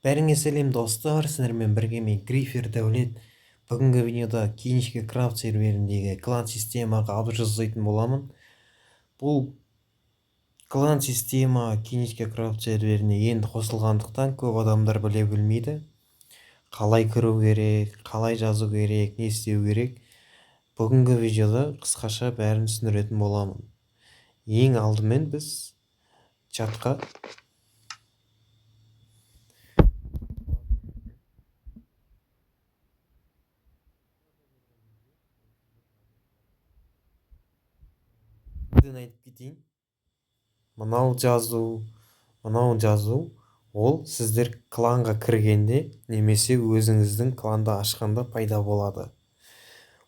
Бәріңе сәлем, достар! Сіздермен бірге мен, Грифер Дәулет. Бүгінгі видеода Кинечка Крафт серверіндегі клан системаға обзор жасайтын боламын. Бұл клан система Кинечка Крафт серверіне енді қосылғандықтан, көп адамдар біле білмейді қалай кіру керек, қалай жазу керек, не істеу керек. Бүгінгі видеода қысқаша бәрін түсіндіретін боламын. Ең алдымен біз чатқа айтып кетейін. Мынау жазу, мынау жазу ол сіздер кланға кіргенде немесе өзіңіздің кланды ашқанда пайда болады.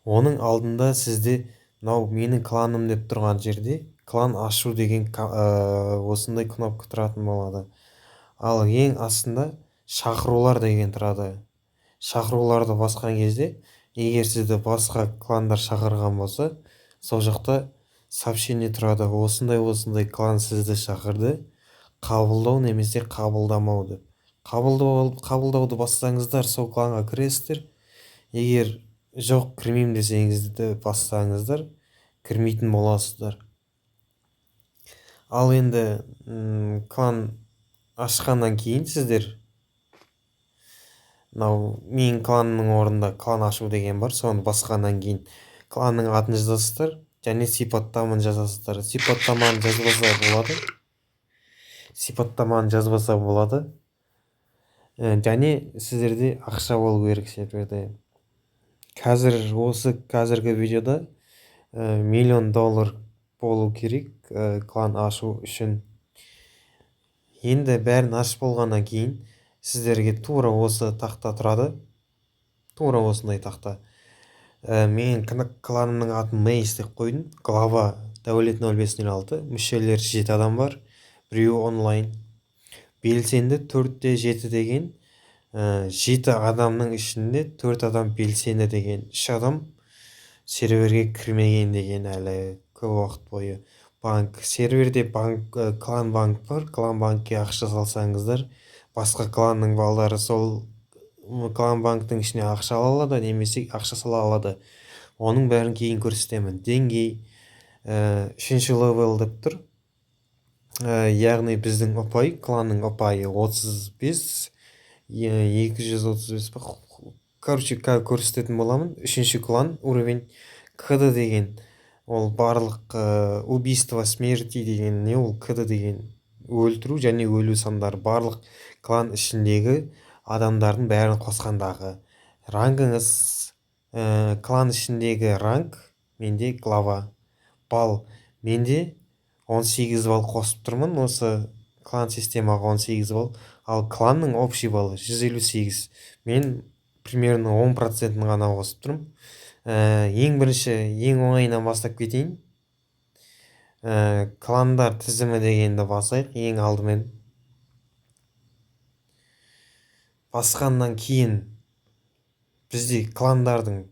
Оның алдында сізде мынау «Менің кланым» деп тұрған жерде «Клан ашу» деген осындай кнопка тұратын болады. Ал ең астында «Шақырулар» деген тұрады. Шақыруларды басқан кезде, егер сізді басқа кландар шақырған болса, сол жақта сообщение тұрады: «Осындай, осындай клан сізді шақырды, қабылдау немесе қабылдамау» деп. Қабылдауды бассаңыздар, сол кланға кіресіздер. Егер «Жоқ, кірмеймін» десеңізді бассаңыздар, кірмейтін боласыздар. Ал енді клан ашқаннан кейін сіздер мынау «Менің кланымның» орнында «Клан ашу» деген бар. Соны басқаннан кейін кланның атын жазасыздар және сипаттаманы жазасыздар. Сипаттаманы жазбаса болады, сипаттаманы жазбаса болады. Және сіздерде ақша болу керек серверде. Қазір осы қазіргі видеода миллион доллар болу керек клан ашу үшін. Енді бәрін ашып болғаннан кейін сіздерге тура осы тақта тұрады, тура осындай тақта. Мен кланымның атын Мейс деп қойдым. Глава Дәулет 0506, мүшелері жеті адам бар, біреуі онлайн. Белсенді 4 те 7 деген, жеті адамның ішінде төрт адам белсенді деген, үш адам серверге кірмеген деген әлі көп уақыт бойы. Банк серверде, банк, клан банк бар. Клан банкке ақша салсаңыздар, басқа кланның балдары сол клан банктің ішіне ақша ала алады немесе ақша сала алады. Оның бәрін кейін көрсетемін. Деңгей үшінші левел деп тұр. Яғни біздің ұпай, кланның ұпайы 35 235 па, короче, көрсететін боламын. Үшінші клан уровень. КД деген ол барлық убийство, смерти деген не ол? КД деген өлтіру және өлу сандары, барлық клан ішіндегі адамдардың бәрін қосқандағы. Рангыңыз, клан ішіндегі ранг менде глава. Балл менде 18 балл қосып тұрмын осы клан системаға, 18 балл. Ал кланның общий баллы 158. Мен примерно 10 процентін ғана қосып тұрмын. Ең бірінші ең оңайынан бастап кетейін. «Кландар тізімі» дегенді басайық. Ең алдымен басқаннан кейін бізде кландардың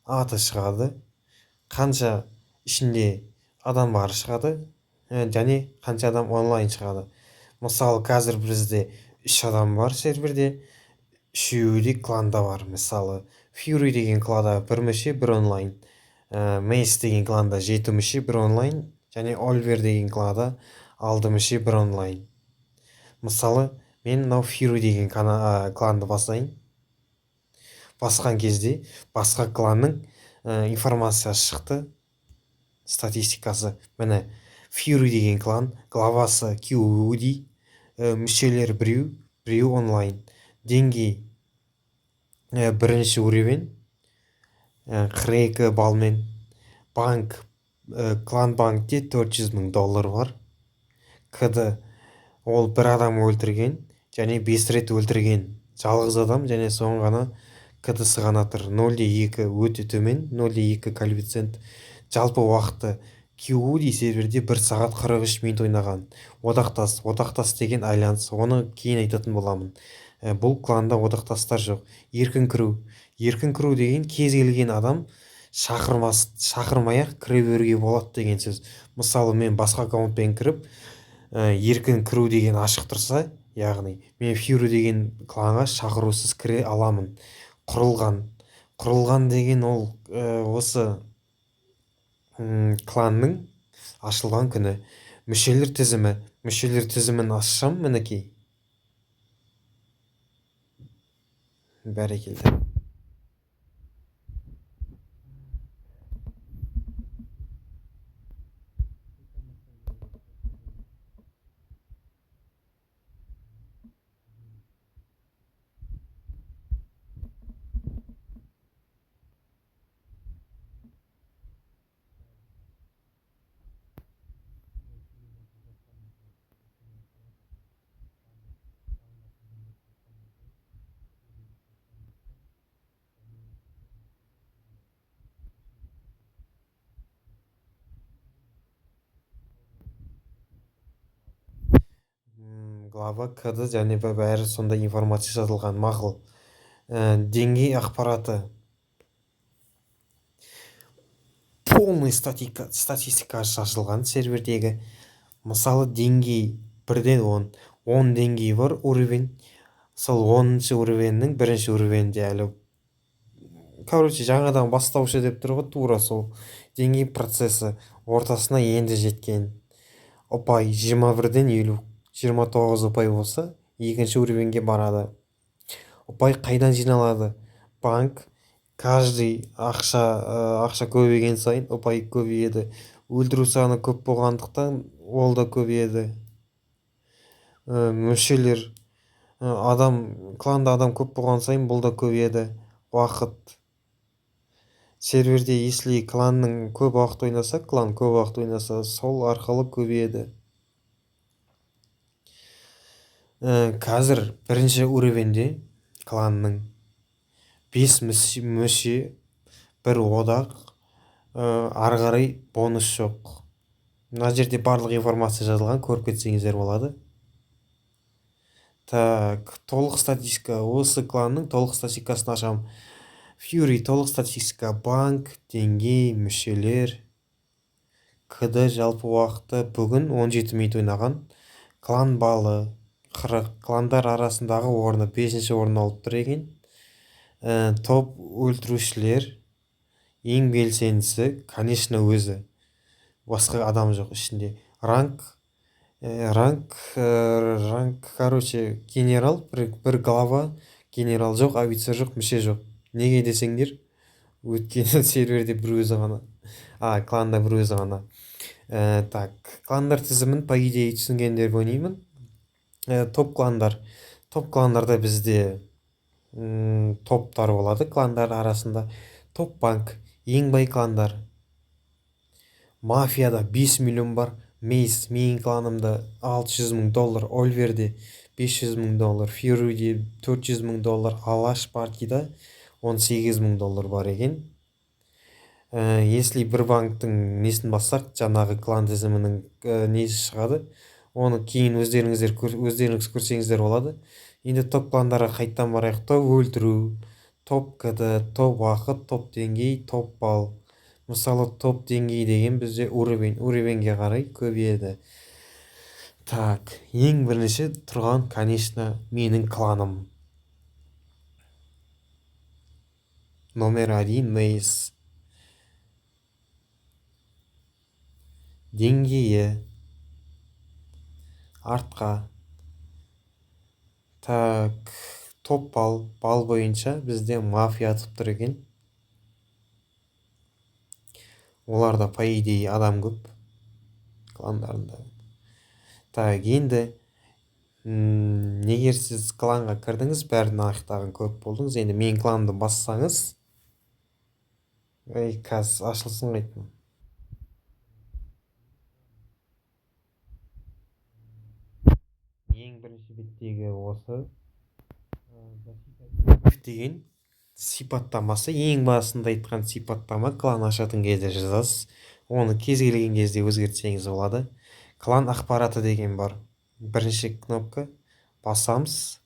аты шығады, қанша ішінде адам бар шығады және қанша адам онлайн шығады. Мысалы, қазір бізде үш адам бар серверде, үшеуі де кланда бар. Мысалы, Фьюри деген кланда бір мүше, бір онлайн, Мейс деген кланда жеті мүше, бір онлайн және Ольвер деген кланда алты мүше, бір онлайн. Мысалы, мен мынау Фьюри деген кланды басайын. Басқан кезде басқа кланның информациясы шықты, статистикасы. Міне, Фьюри деген клан, главасы Кьюди, мүшелері біреу, біреу онлайн. Деңгей бірінші уровень, 42 баллмен. Банк, клан банкте 400 мың доллар бар. КД ол бір адам өлтірген және бес рет өлтірген жалғыз адам және соның ғана КДсы ғана тұр, 0,2, өте төмен, 0,2 коэффициент. Жалпы уақыты Киуди серверде 1 сағат 43 минут ойнаған. Одақтас, одақтас деген альянс, оны кейін айтатын боламын. Бұл кланда одақтастар жоқ. Еркін кіру. Еркін кіру деген кез келген адам шақырмас, шақырмай ақ кіре беруге болады деген сөз. Мысалы, мен басқа аккаунтпен кіріп, «Еркін кіру» деген ашық тұрса. Яғни мен Fury деген кланға шақырусыз кіре аламын. Құрылған. Құрылған деген ол осы кланның ашылған күні. Мүшелер тізімі. Мүшелер тізімін ашсам, мінекей. Бәрекелді. Глава КД және бәрі сондай информация жазылған. Мақұл. Деңгей ақпараты. Полный статистика жазылған сервердегі. Мысалы, деңгей 1-ден 10. 10 деңгей бар уровень. Сол 10-шы уровеньнің бірінші уровеньде әлі. Короче, жаңадан бастаушы деп тұр ғой, тура сол. Деңгей процесі ортасына енді жеткен. Ұпай 21-ден 50. 29 ұпай болса, екінші уровеньге барады. Ұпай қайдан жиналады? Банк, каждый ақша көбейген сайын ұпай көбейеді. Өлтіру саны көп болғандықтан ол да көбейеді. Мүшелер, адам, кланда адам көп болған сайын бұл да көбейеді. Уақыт. Серверде, если кланның көп уақыт ойнаса, клан көп уақыт ойнаса, сол арқылы көбейеді. Қазір бірінші уровеньде кланның 5 мүше, бір одақ, ары қарай бонус жоқ. Мына жерде барлық информация жазылған, көріп кетсеңіздер болады. Так, толық статистика. Осы кланның толық статистикасын ашамын. Fury толық статистика, банк, деңгей, мүшелер, КД жалпы уақыты бүгін 17 минут ойнаған. Клан балы 40, кландар арасындағы орны 5-ші орын алып тұр екен. Топ өлтірушілер ең белсендісі, конечно, өзі. Басқа адам жоқ ішінде. Ранг, короче, генерал, бір глава, генерал жоқ, офицер жоқ, мүше жоқ. Неге десеңдер, өйткені серверде бір өзі ғана. Кланда бір өзі ғана. Так, кландар тізімін, по идее, түсінгендер ойнаймын. Топ кландар. Топ кландарда бізде топтар болады кландар арасында. Топ банк, ең бай кландар. Мафияда 5 миллион бар. Мейс, менің кланымда 600 мың доллар, Ольверде 500 мың доллар, Фьюриде 400 мың доллар, Алаш партияда 18 мың доллар бар екен. Если бір банктың несін бассақ, жаңағы клан тізімінің несі шығады. Оны кейін өздеріңіз көрсеңіздер болады. Енді топ кландарға қайттан барайық. Топ өлтіру, топ КД, топ уақыт, топ деңгей, топ балл. Мысалы, топ деңгей деген бізде уровень, уровеньге қарай көбейеді. Так, ең бірінші тұрған, конечно, менің кланым. Номер 1 Мейс. Деңгейі артқа. Так, топ балл, балл бойынша бізде мафия атып тұр екен. Оларда, по идее, адам көп кландарында. Так, енді егер сіз кланға кірдіңіз, бәрін аяқтағын көріп болдыңыз. Енді менің кланымды бассаңыз, ей, қазір ашылсын қайтын. Ең бірінші беттегі осы деген сипаттамасы, ең басында айтқан сипаттама, клан ашатын кезде жазасыз. Оны кез келген кезде өзгертсеңіз болады. Клан ақпараты деген бар. Бірінші кнопка басамыз.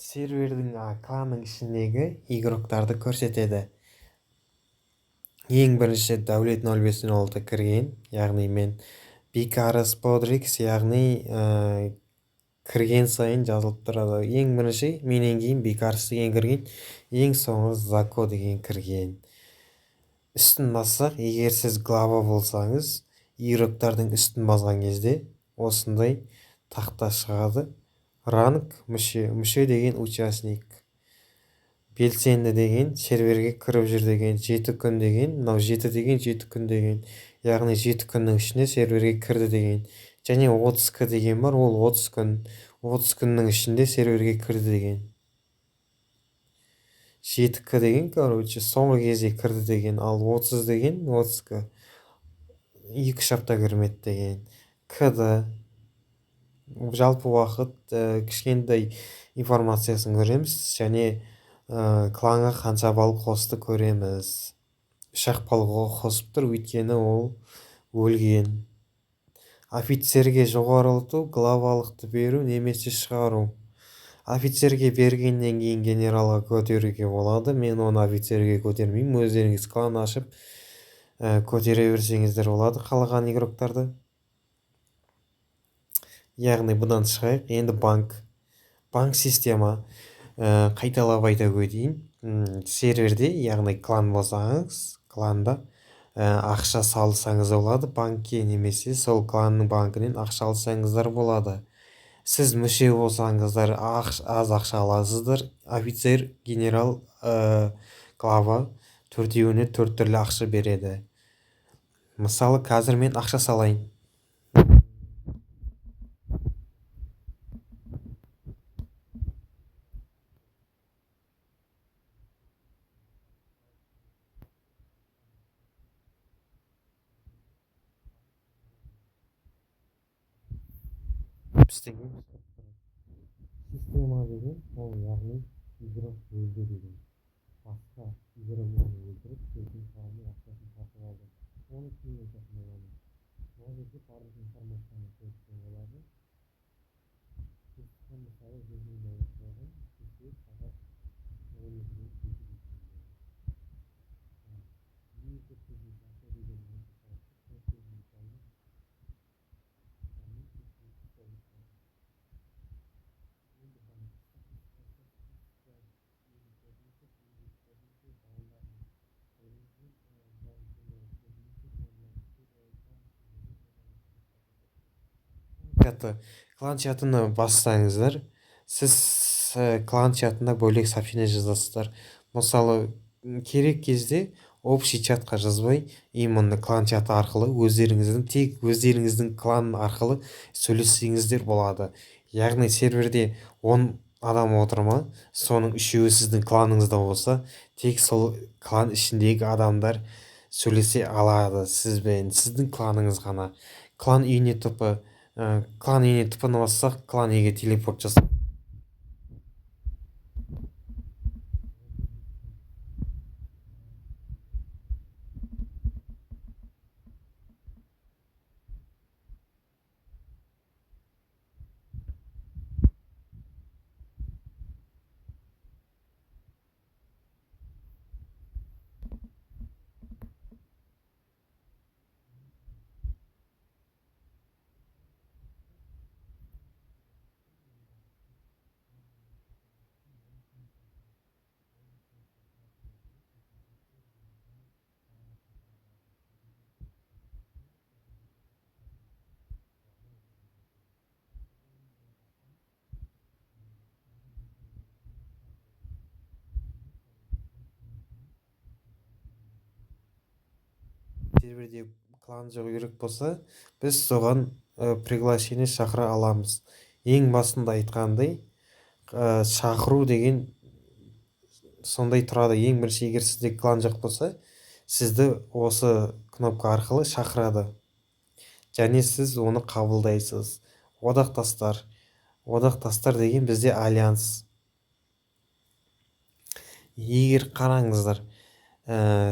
Сервердің, кланның ішіндегі игроктарды көрсетеді. Ең бірінші Дәулет 0506 кірген, яғни мен. Бикарыс Бодрикс, яғни кірген сайын жазылып тұрады. Ең бірінші менен кейін Бикарыс деген кірген, ең соңғы Зако деген кірген. Үстін бассақ, егер сіз глава болсаңыз, игроктардың үстін басқан кезде осындай тақта шығады. Ранг мүше, мүше деген участник, белсенді деген серверге кіріп жүр деген, 7 күн деген, мынау 7 деген 7 күн деген, яғни 7 күннің ішінде серверге кірді деген. Және 30 к деген бар, ол 30 күн, 30 күннің ішінде серверге кірді деген. 7 к деген, короче, соңғы кезде кірді деген, ал 30 деген, 30 к 2-3 апта кірмеді деген. Кд жалпы уақыт, кішкентай информациясын көреміз және кланға қанша балл қосты көреміз. 3-ақ балл қосып тұр, өйткені ол өлген. Офицерге жоғарылату, главалықты беру немесе шығару. Офицерге бергеннен кейін генералға көтеруге болады. Мен оны офицерге көтермеймін, өздеріңіз клан ашып, көтере берсеңіздер болады қалаған игроктарды. Яғни бұдан шығайық. Енді банк система. Қайталап айта өтейін, серверде, яғни клан болсаңыз, кланда ақша салсаңыз болады банкке немесе сол кланның банкінен ақша алсаңыздар болады. Сіз мүше болсаңыздар, аз ақша аласыздар. Офицер, генерал, глава төртеуіне төрт түрлі ақша береді. Мысалы, қазір мен ақша салайын. Деген система деген ол, яғни игрок өлді деген, басқа игрок оны өлтіріп, сөйтіп кланның ақшасын тартып алды. Оны кейін айтатын боламын. Мына жерде барлық информацияны көрсеткен болады. Мысалы, 100 000 доллар қойған кеше сағат 12-ден 7 екі презентация деген. 400 000 доллар. Енді банк статистика, ең көрінеді, ең көрінеді, баллдардың көрінеді, чаты. Клан чатына бассаңыздар, сіз клан чатына бөлек сообщение жазасыздар. Мысалы, керек кезде общий чатқа жазбай, именно клан чаты арқылы өздеріңіздің, тек өздеріңіздің клан арқылы сөйлессеңіздер болады. Яғни серверде 10 адам отыр ма, соның үшеуі сіздің кланыңызда болса, тек сол клан ішіндегі адамдар сөйлесе алады сізбен, сіздің кланыңыз ғана. Клан үйіне ТП. Клан үйіне ТП ны бассақ, клан үйге телепорт жасап серверде клан жоқ керек болса, біз соған приглашение шақыра аламыз. Ең басында айтқандай, шақыру деген сондай тұрады. Ең бірінші, егер сізде клан жоқ болса, сізді осы кнопка арқылы шақырады және сіз оны қабылдайсыз. Одақтастар. Одақтастар деген бізде альянс. Егер қараңыздар,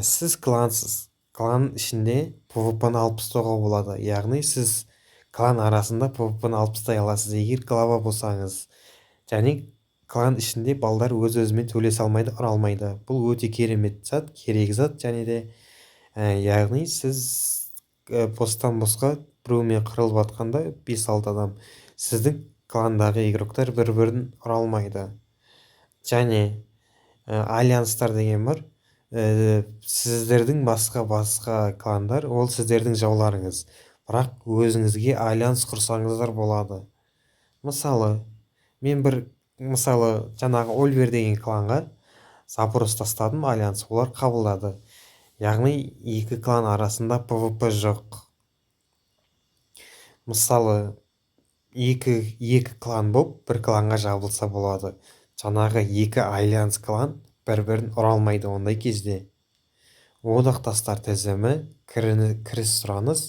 сіз клансыз, клан ішінде ПВП ны алып тастауға болады. Яғни сіз клан арасында ПВП ны алып тастай аласыз, егер глава болсаңыз. Және Клан ішінде балдар өз-өзімен төлесе алмайды, ұра алмайды. Бұл өте керемет зат, керек зат. Және де яғни сіз бостан-босқа біреумен қырылып жатқанда 5-6 адам, сіздің кландағы игроктар бір-бірін ұра алмайды. Және альянстар деген бар. Сіздердің басқа-басқа кландар, ол сіздердің жауларыңыз. Бірақ өзіңізге альянс құрсаңыздар болады. Мысалы, мен бір мысалы жаңағы Ольвер деген кланға запрос тастадым, альянс, олар қабылдады. Яғни екі клан арасында ПВП жоқ. Мысалы, екі клан болып бір кланға жабылса болады. Жаңағы екі альянс клан бір-бірін ұра алмайды ондай кезде. Одақтастар тізімі, кіріс сұраныс,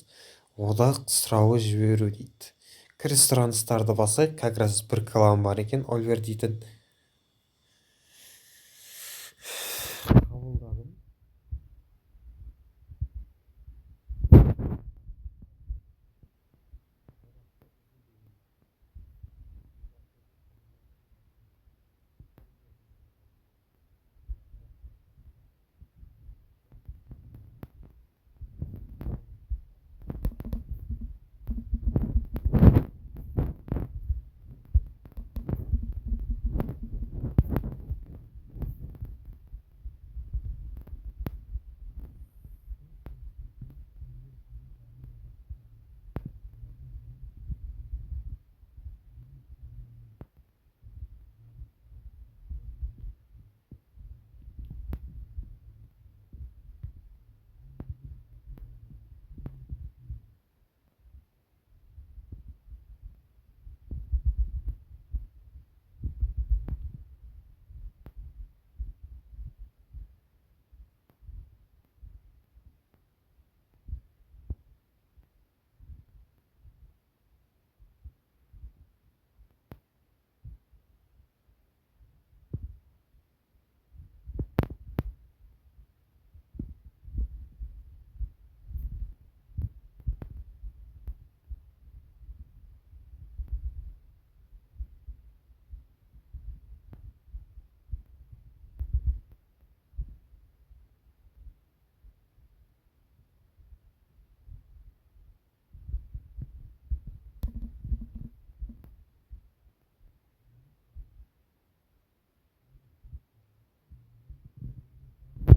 одақ сұрауы жіберу дейді. Кіріс сұраныстарды басайық, как раз бір клан бар екен, Ольвер дейтін. Қабылдадым.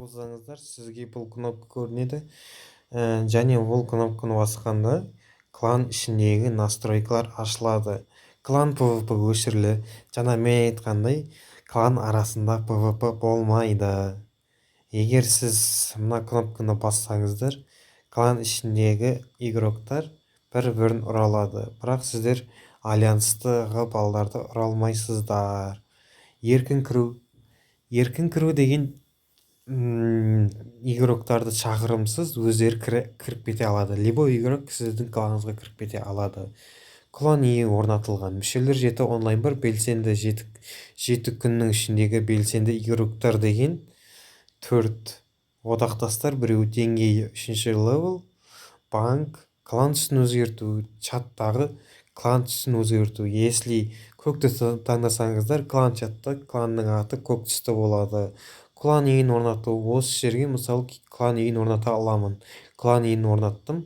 Болсаңыздар, сізге бұл кнопка көрінеді. Және ол кнопканы басқанда клан ішіндегі настройкалар ашылады. Клан ПВП өшірілі. Жаңа мен айтқандай, клан арасында ПВП болмайды. Егер сіз мына кнопканы бассаңыздар, клан ішіндегі игроктар бір-бірін ұра алады. Бірақ сіздер альянстағы балдарды ұра алмайсыздар. Еркін кіру. Еркін кіру деген игроктарды шақырымсыз өздері кіріп кете алады. Любой игрок сіздің кланыңызға кіріп кете алады. Клан үйі орнатылған. Мүшелер 7 онлайн 1, белсенді 7 күннің ішіндегі белсенді игроктар деген 4 одақтастар, біреу деңгейі 3-ші левел, банк, клан түсін өзгерту, чаттағы клан түсін өзгерту. Если көк түсті таңдасаңыздар, клан чатта кланның аты көк түсті болады. Клан үйін орнату. Осы жерге мысалы клан үйін орната аламын. Клан үйін орнаттым.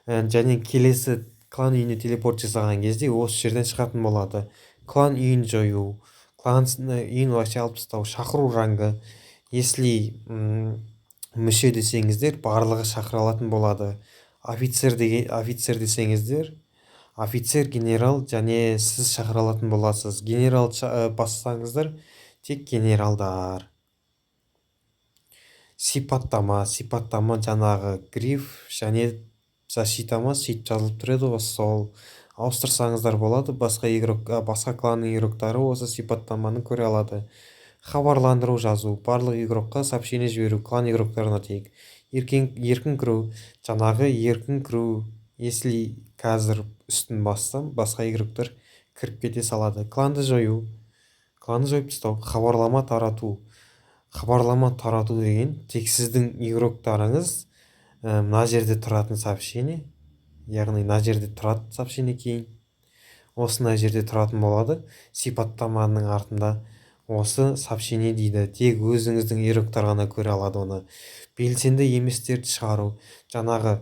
Және келесі клан үйіне телепорт жасаған кезде осы жерден шығатын болады. Клан үйін жою, клан үйін вообще алып тастау, шақыру рангы. Если мүше десеңіздер, барлығы шақыра алатын болады. Офицер деген, офицер десеңіздер, офицер, генерал және сіз шақыра алатын боласыз. Генерал бассаңыздар, тек генералдар. Сипаттама, сипаттама жаңағы гриф және защита ма сөйтіп жазылып тұрады ғой, сол ауыстырсаңыздар болады. Басқа игрок, басқа кланның игроктары осы сипаттаманы көре алады. Хабарландыру жазу, барлық игрокқа сообщение жіберу, клан игроктарына тек. Еркін кіру, жаңағы еркін кіру, если қазір үстін бассам, басқа игроктар кіріп кете салады. Кланды жою, кланды жойып тастау, хабарлама тарату. Хабарлама тарату деген тек сіздің игроктарыңыз, мына жерде тұратын сообщение, яғни мына жерде тұрады сообщение кейін. Осындай жерде тұратын болады. Сипаттаманың артында осы сообщение дейді. Тек өзіңіздің игроктар ғана көре алады оны. Белсенді еместерді шығару. Жаңағы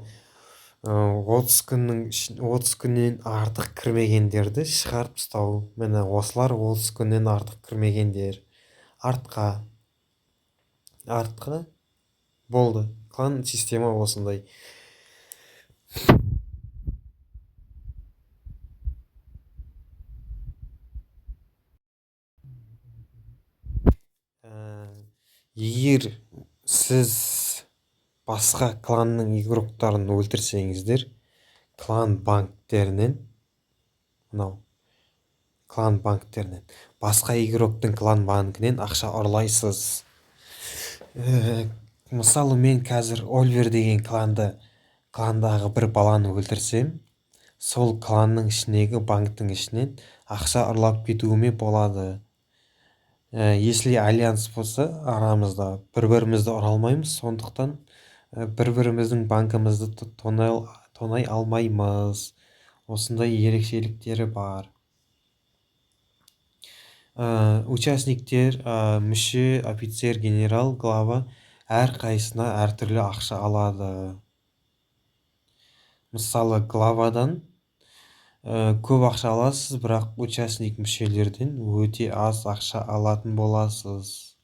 30 күннің 30 күннен артық кірмегендерді шығарып тастау. Міне, осылар 30 күннен артық кірмегендер. Артқа. Артқа болды. Клан система осындай. Егер сіз басқа кланның игроктарын өлтірсеңіздер, клан банктерінен, мынау клан банктерінен, басқа игроктың клан банкінен ақша ұрлайсыз. Мысалы, мен қазір Ольвер деген кландағы бір баланы өлтірсем, сол кланның ішіндегі банктің ішінен ақша ұрлап кетуіме болады. Если альянс болса, арамызда бір-бірімізді ұра алмаймыз, сондықтан бір-біріміздің банкімізді тонай алмаймыз. Осындай ерекшеліктері бар. Участниктер, мүше, офицер, генерал, глава әрқайсысына әртүрлі ақша алады. Мысалы, главадан көп ақша аласыз, бірақ участник мүшелерден өте аз ақша алатын боласыз.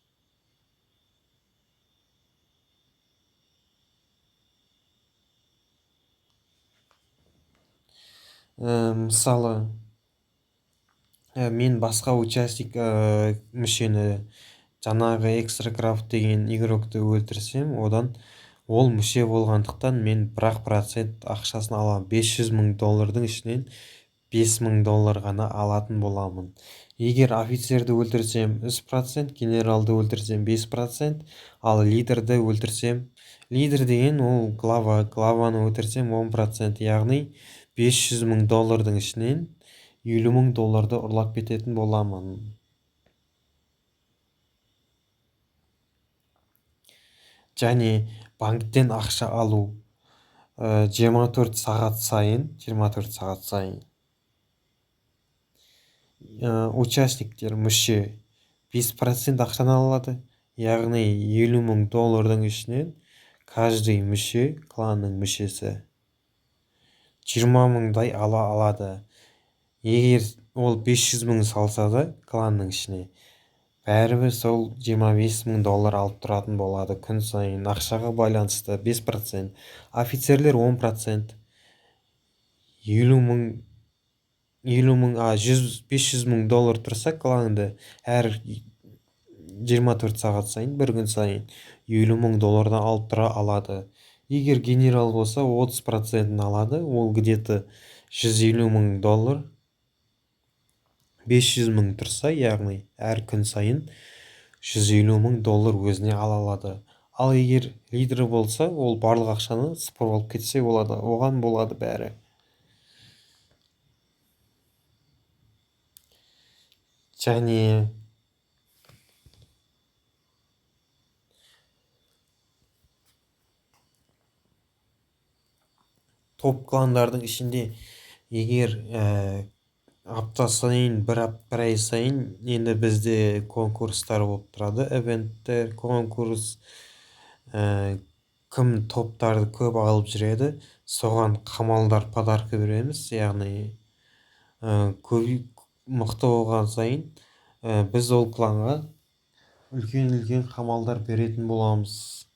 Мысалы, мен басқа участник мүшені, жаңағы Экстра Крафт деген игрокты өлтірсем, одан ол мүше болғандықтан мен бір-ақ процент ақшасын аламын. 500 мың доллардың ішінен 5 мың доллар ғана алатын боламын. Егер офицерді өлтірсем 3%, генералды өлтірсем 5%, ал лидерді өлтірсем, лидер деген ол глава, главаны өлтірсем 10%, яғни 500 мың доллардың ішінен 50 мың долларды ұрлап кететін боламын. Және банктен ақша алу, 24 сағат сайын, 24 сағат сайын. Участниктер мүше 5% ақшаны алады, яғни 50 мың доллардың ішінен каждый мүше, кланның мүшесі 20 мыңдай ала алады. Егер ол 500 мың салса да кланның ішіне, бәрібір сол 25 мың доллар алып тұратын болады күн сайын. Ақшаға байланысты 5%, офицерлер 10%, елу мың, елу мың, а, жүз, 500 мың доллар тұрса кланды әр 24 сағат сайын, бір күн сайын 50 мың доллардан алып тұра алады. Егер генерал болса, 30%-ін алады, ол где-то 150 мың доллар. 500 мың тұрса, яғни әр күн сайын 150 мың доллар өзіне ала алады. Ал егер лидер болса, ол барлық ақшаны сыпырып алып кетсе болады, оған болады бәрі. Және топ кландардың ішінде егер апта сайын, бір ай сайын енді бізде конкурстар болып тұрады, ивенттер, конкурс, кім топтарды көп алып жүреді, соған қамалдар подарка береміз, яғни, көп мықты болған сайын, біз ол кланға үлкен-үлкен қамалдар беретін боламыз.